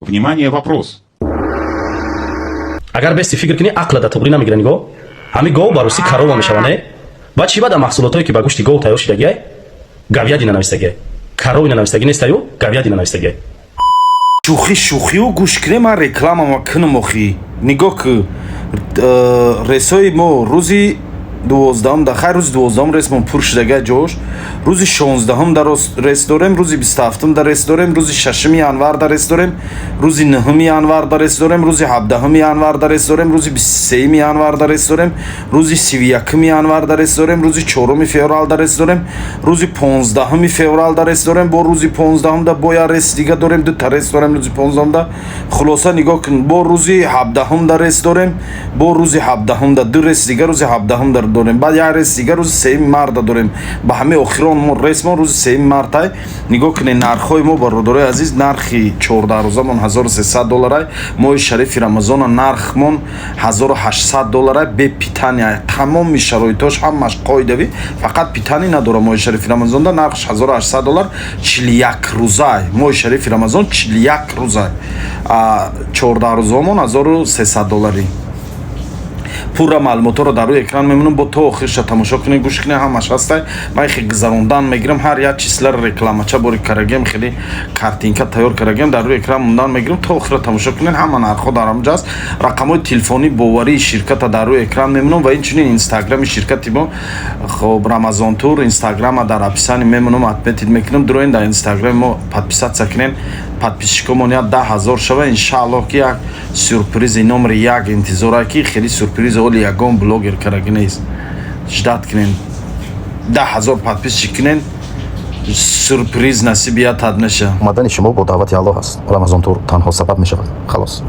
Внимание, вопрос. Агар бести фикр кунӣ, ақла да туғрӣ намегира. Нигоҳ, ҳами гов ба русӣ корова мешава, не? Баъд чӣ бада маҳсулотое, ки ба гӯшти гов тайёр шидагиай, говядина навистагиай, коровина навистагӣ нестаю, говядина навистагиай? Шӯхӣ шӯхиу гӯш кунем, ман рекламама кунам. Охӣ, нигоҳ ку, рейсҳои мо рӯзи 12-ум да, хайр, рӯзи 12-ум рейсмон пур шудага ҷош. Рӯзи 16-ум да рейс дорем, рӯзи 27-ум да рейс дорем, рӯзи 6-уми январ да рейс дорем, рӯзи 9-уми январ да рейс дорем, рӯзи 17-уми январ да рейс дорем, рӯзи 23-юми январ да рейс дорем, рӯзи 31-уми январ да рейс дорем, рӯзи 4-уми феврал да рейс дорем, рӯзи 15-уми феврал да рейс дорем. Бо рӯзи 15-ум да бо як рейс дига дорем, дута рейс дорем рӯзи 15-ум да. Хулоса, нигоҳ кун, бо рӯзи 17-ум да рейс дорем, бо рӯзи 17-ум да ду рейс дига рӯзи 17-ум да дорем, баъд як рейс дига рӯзи 3-юми марта дорем. Ба ҳамаи охирон мо рейсмон рӯзи 3-юми мартай. Нигоҳ кунед нархҳои мо, бародарои азиз. Нархи 14 рӯзамон 1300 долларай, моҳи шарифи Рамазона нархмон 1800 долларай, бе питания. Тамоми шароитош ҳамаш қоидавӣ, фақат питание надора. Моҳи шарифи Рамазонда нархш 1800 доллар, 41 рӯзай. Моҳи шарифи Рамазон 41 рӯзай. 14 рӯзаомон 1300 долларӣ. Пурра маълумотҳоро дар рӯи экран мемонам, бо то охирша тамошо кунед, гӯш кунед, ҳамаш ҳастай. Ман хе гузарондан мегирам, ҳар як числаро рекламача бори карагем, хеле картинка тайёр карагем, дар рӯи экран мондан мегирам. То охира тамошо кунед, ҳама нархҳо дар ҳамҷа аст. Рақамҳои телефонии боварии ширката дар рӯи экран мемонам ва инчунин инстаграми ширкати мо. Хоб, Рамазон Тур инстаграма дар описание мемонам, отметить мекунам. Дуроин, дар инстаграми мо подписаться кунед. Подписчикомон як 10 000 шава, иншааллоҳ, ки як сюрпризи номери як интизора, ки хеле сюрпризи оли ягон блогер караги нест. Ждать кунен, 10 000 подписчик кунен, сюрприз насибиятад меша. Омадани шумо бо даъвати Аллоҳ аст. Рамазон Тур танҳо сабаб мешавад, халос.